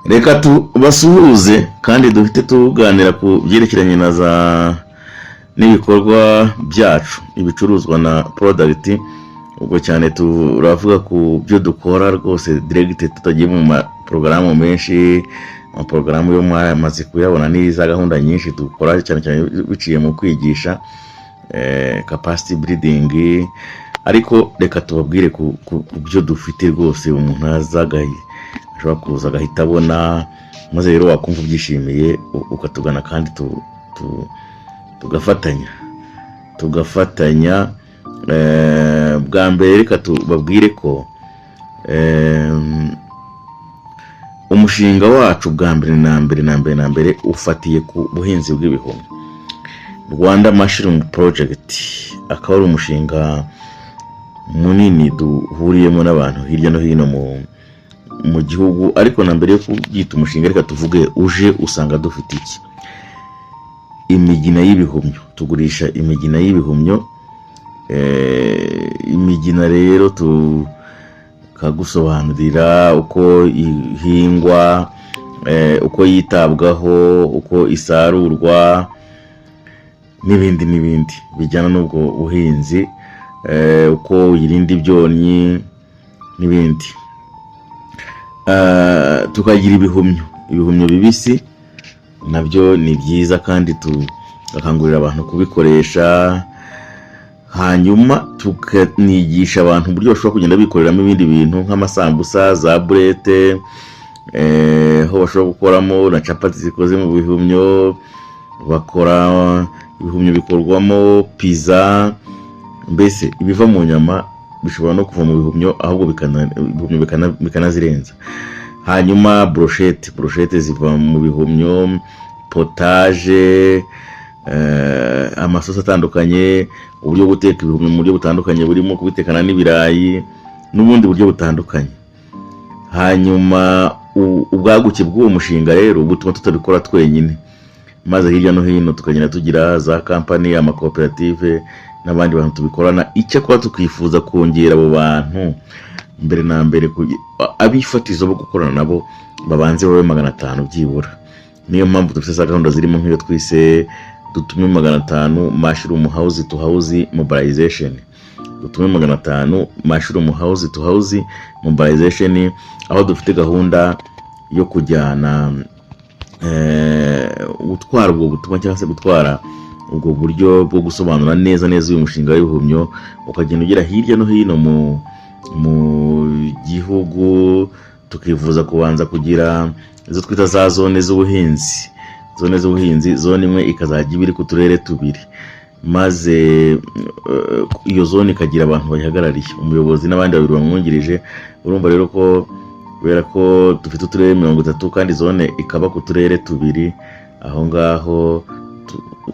Reka tubasuhuze kandi duhite tuganira ku byerekeranye na za n'ibikorwa byacu, ibicuruzwa na product. Ubwo cyane turavuga ku byo dukora rwose direct, tutagiye mu maporogaramu menshi. Amaporogaramu yo mwamaze kuyabona, ni za gahunda nyinshi dukora, cyane cyane biciye mu kwigisha, capacity building. Ariko reka tubabwire ku byo dufite rwose, umuntu aza ashobora kuza agahita abona, maze rero wakumva ubyishimiye ukatugana kandi tugafatanya. Bwa mbere reka tubabwire ko umushinga wacu bwa mbere na mbere na mbere na mbere ufatiye ku buhinzi bw'ibihumyo, Rwanda Mushroom Project, akaba ari umushinga munini duhuriyemo n'abantu hirya no hino mu gihugu. Ariko na mbere yo kubyita umushinga, reka tuvuge uje usanga dufite iki? Imigina y'ibihumyo. Tugurisha imigina y'ibihumyo. Imigina rero tukagusobanurira uko ihingwa, uko yitabwaho, uko isarurwa n'ibindi n'ibindi bijyana n'ubwo buhinzi, uko uyirinda ibyonnyi n'ibindi. Tukagira ibihumyo, ibihumyo bibisi nabyo ni byiza kandi tugakangurira abantu kubikoresha. Hanyuma tukanigisha abantu uburyo bashobora kugenda bikoreramo ibindi bintu nk'amasambusa, za boulettes, aho bashobora gukoramo na capati zikoze mu bihumyo. Bakora ibihumyo bikorwamo pizza, mbese ibiva mu nyama bishobora no kuva mu bihumyo, ahubwo ibihumyo bikanazirenza. Hanyuma brochette, brochette ziva mu bihumyo, potage, amasosi atandukanye, uburyo bwo guteka ibihumyo mu buryo butandukanye burimo kubitekana n'ibirayi n'ubundi buryo butandukanye. Hanyuma ubwaguke bw'uwo mushinga rero butuma tutabikora twenyine, maze hirya no hino tukagenda tugira za kampani, amakoperative n'abandi bantu tubikorana. Icyakora tukifuza kongera abo bantu mbere na mbere abifatizo bo gukorana nabo babanze babe 500 byibura. Niyo mpamvu dufite za gahunda zirimo nk'iyo twise Dutume 500 Mushroom House to House Mobilization, Dutume 500 Mushroom House to House Mobilization, aho dufite gahunda yo kujyana gutwara ubwo butumwa cyangwa se gutwara ubwo buryo bwo gusobanura neza neza uyu mushinga w'ibihumyo, ukagenda ugera hirya no hino mu gihugu. Tukifuza kubanza kugira izo twita za zone z'ubuhinzi, zone z'ubuhinzi, zone imwe ikazajya iba iri ku turere tubiri, maze iyo zone ikagira abantu bayihagarariye, umuyobozi n'abandi babiri bamwungirije. Urumva rero ko kubera ko dufite uturere 30 kandi zone ikaba ku turere tubiri, aho ngaho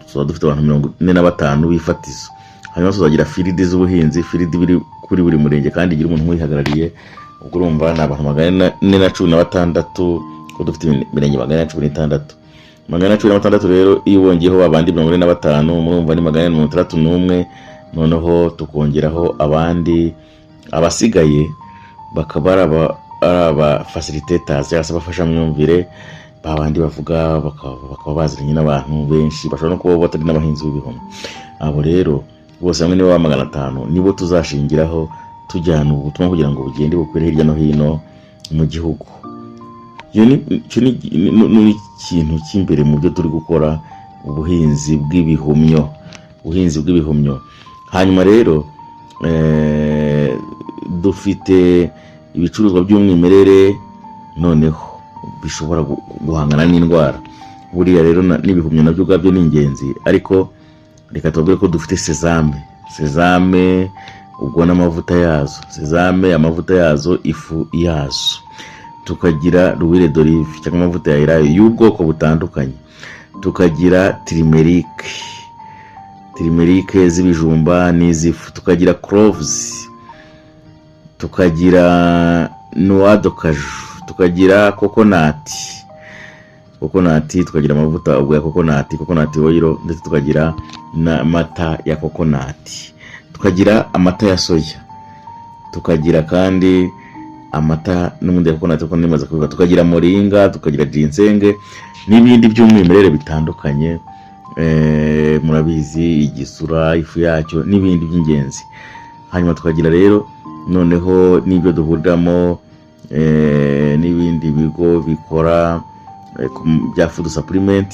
tuba dufite abantu 45 b'ifatizo. Hanyuma tuzagira field z'ubuhinzi, field biri kuri buri murenge kandi igira umuntu uyihagarariye. Ubwo urumva ni abantu 416, ko dufite imirenge 416. 416 rero, iyo wongeyeho babandi 45, murumva ni 461. Noneho tukongeraho abandi, abasigaye bakaba ari aba facilitators cyangwa se abafashamyumvire, babandi bavuga bakaba baziranye n'abantu benshi, bashobora no kuba batari n'abahinzi b'ibihumyo. Abo rero bose hamwe nibo ba 500, nibo tuzashingiraho tujyana ubutumwa kugira ngo bugende bukwire hirya no hino mu gihugu. Iyo ni icyo ni ikintu cy'imbere mu byo turi gukora, ubuhinzi bw'ibihumyo, ubuhinzi bw'ibihumyo. Hanyuma rero dufite ibicuruzwa by'umwimerere noneho bishobora guhangana n'indwara. Buriya rero n'ibihumyo nabyo ubwabyo ni ingenzi, ariko reka tubabwire ko dufite sésame, sésame ubwo n'amavuta yazo, sésame, amavuta yazo, ifu yazo. Tukagira l'huile d'olive cyangwa amavuta ya elayo y'ubwoko butandukanye. Tukagira turmeric, turmeric z'ibijumba n'iz'ifu. Tukagira cloves, tukagira noix de cajou, tukagira coconut, coconut, tukagira amavuta ubwo ya coconut, coconut oil, ndetse tukagira n'amata ya coconut, tukagira amata ya soya, tukagira kandi Amata n'ubundi ya coconut, kuko nimaze kubivuga. Tukagira moringa, tukagira ginseng n'ibindi by'umwimerere bitandukanye. Murabizi, igisura, ifu yacyo n'ibindi by'ingenzi. Hanyuma tukagira rero noneho n'ibyo duhuriramo n'ibindi bigo bikora bya food supplement,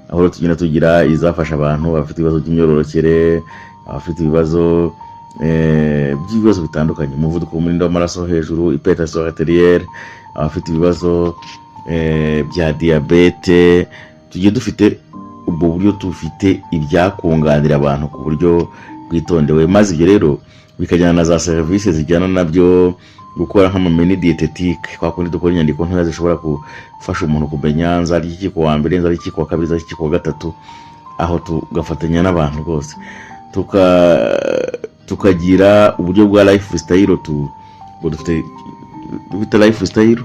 aho rero tugenda tugira izafasha abantu bafite ibibazo by'imyororokere, abafite ibibazo by'ibibazo bitandukanye, umuvuduko w'umurinda w'amaraso hejuru, hypertension artérielle, abafite ibibazo bya diyabete. Tugiye dufite ubwo buryo, dufite ibyakunganira abantu ku buryo bwitondewe, maze ibyo rero bikajyana na za serivisi zijyana nabyo, gukora nk'ama menu diététique, kwa kundi dukora inyandiko ntoya zishobora gufasha umuntu kumenya: nzarya iki ku wa mbere, nzarya iki ku wa kabiri, nzarya iki ku wa gatatu. Aho tugafatanya n'abantu rwose, tukagira uburyo bwa lifestyle. Ubwo dufite lifestyle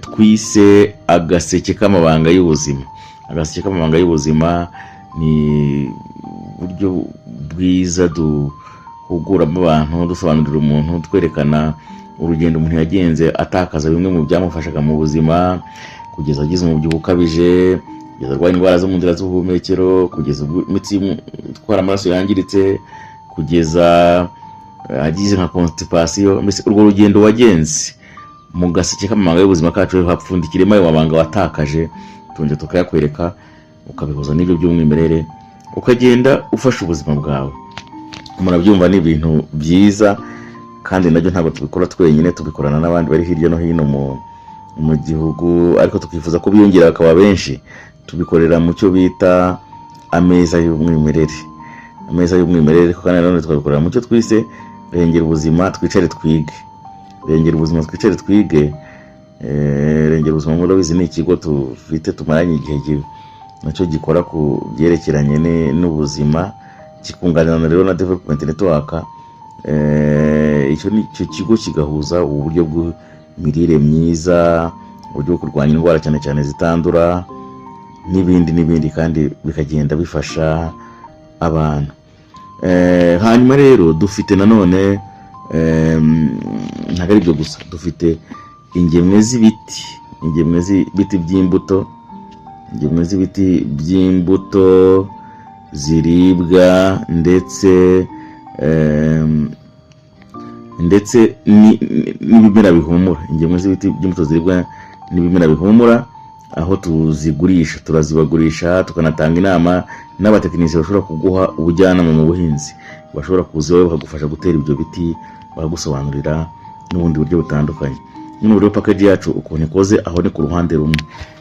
twise agaseke k'amabanga y'ubuzima. Agaseke k'amabanga y'ubuzima ni uburyo bwiza duhuguramo abantu, dusobanurira umuntu, twerekana urugendo umuntu yagenze atakaza bimwe mu byamufashaga mu buzima, kugeza agize umubyibuho ukabije, kugeza arwaye indwara zo mu nzira z'ubuhumekero, kugeza ubwo imitsi itwara amaraso yangiritse, kugeza agize nka constipation. Mbese urwo rugendo wagenze, mu gaseke k'amabanga y'ubuzima kacu hapfundikiremo ayo mabanga watakaje, tongera tukayakwereka, ukabihuza n'ibyo by'umwimerere, ukagenda ufasha ubuzima bwawe. Murabyumva, ni ibintu byiza, kandi nabyo ntabwo tubikora twenyine, tubikorana n'abandi bari hirya no hino mu gihugu, ariko tukifuza ko biyongera bakaba benshi. Tubikorera mu cyo bita ameza y'umwimerere, ameza y'umwimerere. Ariko kandi nanone tukabikorera mu cyo twise Rengera Ubuzima Twicare Twige. Rengera Ubuzima Twicare Twige, Rengera Ubuzima, murabizi, ni ikigo tufite tumaranye igihe, nacyo gikora ku byerekeranye n'ubuzima, kikunganirana rero na Development Network. Icyo ni icyo kigo kigahuza uburyo bw'imirire myiza, uburyo bwo kurwanya indwara cyane cyane zitandura, n'ibindi n'ibindi, kandi bikagenda bifasha abantu. Hanyuma rero dufite nanone, ntabwo ari ibyo gusa, dufite ingemwe z'ibiti, ingemwe z'ibiti by'imbuto, ingemwe z'ibiti by'imbuto ziribwa, ndetse n'ibimera bihumura, ingemwe z'ibiti by'imbuto ziribwa n'ibimera bihumura, aho tuzigurisha, turazibagurisha, tukanatanga inama n'abatekinisiye bashobora kuguha ubujyanama mu buhinzi, bashobora kuza iwawe bakagufasha gutera ibyo biti, bakagusobanurira n'ubundi buryo butandukanye. Nyine uburyo package yacu ukuntu ikoze, aho ni ku ruhande rumwe.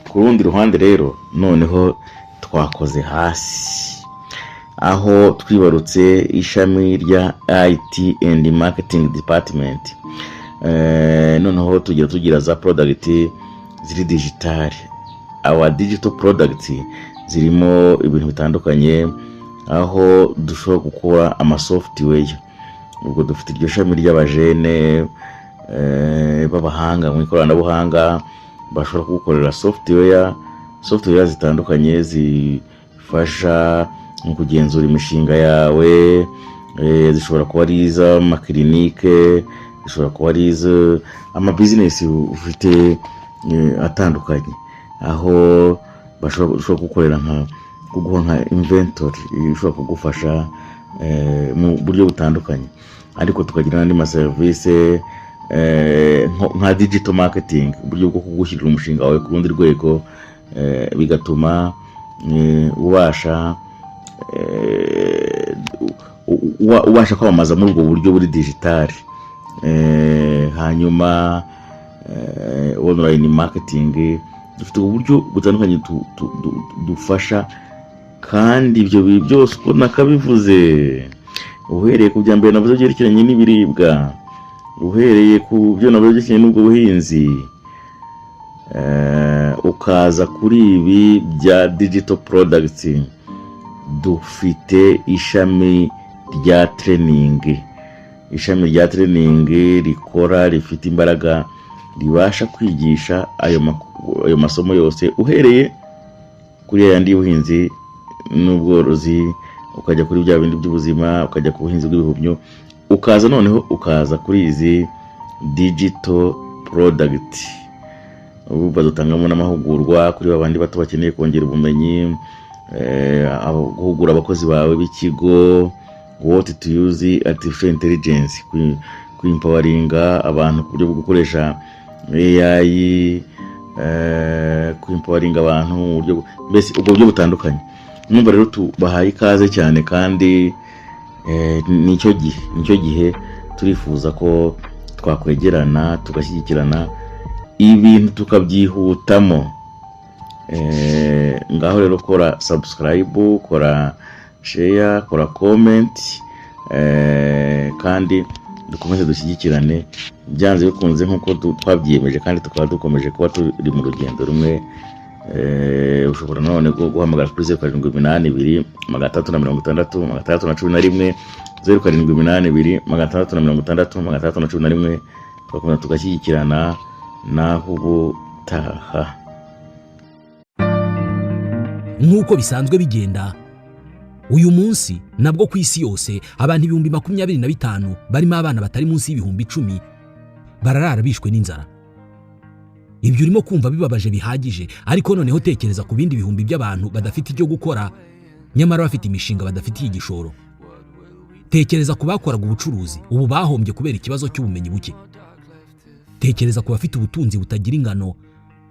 Ku rundi ruhande rero noneho twakoze hasi, aho twibarutse ishami rya IT and Marketing Department. Noneho tugira za product ziri digital. Our digital product zirimo ibintu bitandukanye, aho dushobora gukora ama software. Ubwo dufite iryo shami ry'abajene b'abahanga mu ikoranabuhanga, bashobora kugukorera software zitandukanye zifasha mu kugenzura imishinga yawe. Zishobora kuba ari iz'amakirinike, zishobora kuba ari amabizinesi ufite atandukanye, aho bashobora gukorera nka kuguha nka inventory ishobora kugufasha mu buryo butandukanye. Ariko tukagira n'andi maserivisi nka digital marketing, uburyo bwo kugushyirira umushinga wawe ku rundi rwego, bigatuma ubasha ubasha kwamamaza muri ubwo buryo buri digital. Hanyuma online marketing, dufite uburyo butandukanye dufasha. Kandi ibyo byose uko nakabivuze, uhereye ku bya mbere navuze byerekeranye n'ibiribwa, uhereye ku byo navuze byerekeranye n'ubwo buhinzi, ukaza kuri ibi bya digital products, dufite ishami rya training, ishami rya training rikora, rifite imbaraga, ribasha kwigisha ayo masomo yose, uhereye kuri yandi y'ubuhinzi n'ubworozi, ukajya kuri bya bindi by'ubuzima, ukajya ku buhinzi bw'ibihumyo, ukaza noneho ukaza kuri izi digital. product. Ubu badutangamo n'amahugurwa kuri babandi bato bakeneye kongera ubumenyi, guhugura abakozi bawe b'ikigo, what to use artificial intelligence, kwempoweringa abantu ku buryo bwo gukoresha AI, kwempoweringa abantu mu buryo mbese ubwo buryo butandukanye. Mwumva rero tubahaye ikaze cyane, kandi nicyo gihe turifuza ko twakwegerana, tugashyigikirana, ibintu tukabyihutamo. Ngaho rero kora subscribe, kora share, kora comment, kandi dukomeze dushyigikirane. Byanze bikunze, nk'uko twabyiyemeje kandi tukaba dukomeje kuba turi mu rugendo rumwe. Ushobora nanone guhamagara kuri 0782 660 611, 0782 660 611, tugakomeza tugashyigikirana. Naho ubutaha. Nk'uko bisanzwe bigenda, uyu munsi nabwo ku isi yose abantu 25,000 barimo abana batari munsi y'10,000 bararara bishwe n'inzara. Ibyo urimo kumva bibabaje bihagije, ariko noneho tekereza ku bindi bihumbi by'abantu badafite icyo gukora nyamara bafite imishinga badafitiye igishoro. Tekereza ku bakoraga ubucuruzi ubu bahombye kubera ikibazo cy'ubumenyi buke. Tekereza ku bafite ubutunzi butagira ingano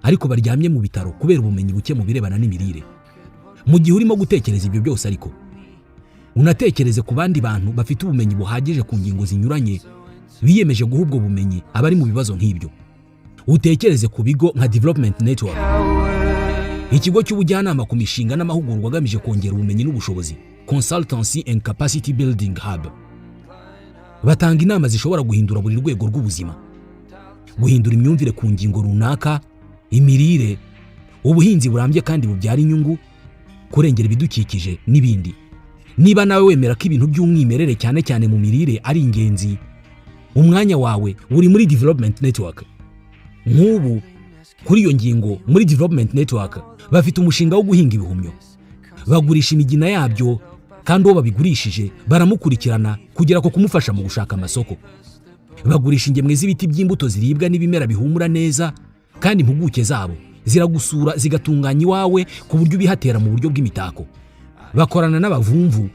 ariko baryamye mu bitaro kubera ubumenyi buke mu birebana n'imirire. Mu gihe urimo gutekereza ibyo byose ariko, unatekereze ku bandi bantu bafite ubumenyi buhagije ku ngingo zinyuranye, biyemeje guha ubwo bumenyi abari mu bibazo nk'ibyo. Utekereze ku bigo nka Development Network, ikigo cy'ubujyanama ku mishinga n'amahugurwa agamije kongera ubumenyi n'ubushobozi, Consultancy and Capacity Building Hub. Batanga inama zishobora guhindura buri rwego rw'ubuzima, guhindura imyumvire ku ngingo runaka, imirire, ubuhinzi burambye kandi bubyara inyungu, kurengera ibidukikije n'ibindi. Niba nawe wemera ko ibintu by'umwimerere, cyane cyane mu mirire, ari ingenzi, umwanya wawe uri muri Development Network. Nk'ubu kuri iyo ngingo, muri Development Network bafite umushinga wo guhinga ibihumyo, bagurisha imigina yabyo, kandi uwo babigurishije baramukurikirana kugera ku kumufasha mu gushaka amasoko. Bagurisha ingemwe z'ibiti by'imbuto ziribwa n'ibimera bihumura neza, kandi impuguke zabo ziragusura zigatunganya iwawe ku buryo ubihatera mu buryo bw'imitako. Bakorana n'abavumvu,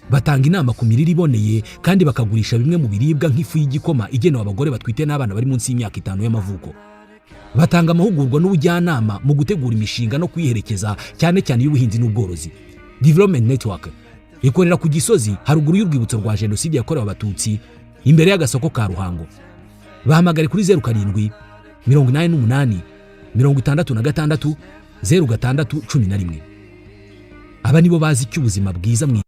batanga inama ku mirire iboneye, kandi bakagurisha bimwe mu biribwa nk'ifu y'igikoma igenewe abagore batwite n'abana bari munsi y'imyaka 5 y'amavuko. Batanga amahugurwa n'ubujyanama mu gutegura imishinga no kuyiherekeza, cyane cyane iy'ubuhinzi n'ubworozi. Development Network ikorera ku Gisozi, haruguru y'urwibutso rwa Jenoside yakorewe Abatutsi, imbere y'agasoko ka Ruhango. Bahamagare kuri 0788 66 06 11. Aba nibo bazi icyo ubuzima bwiza mu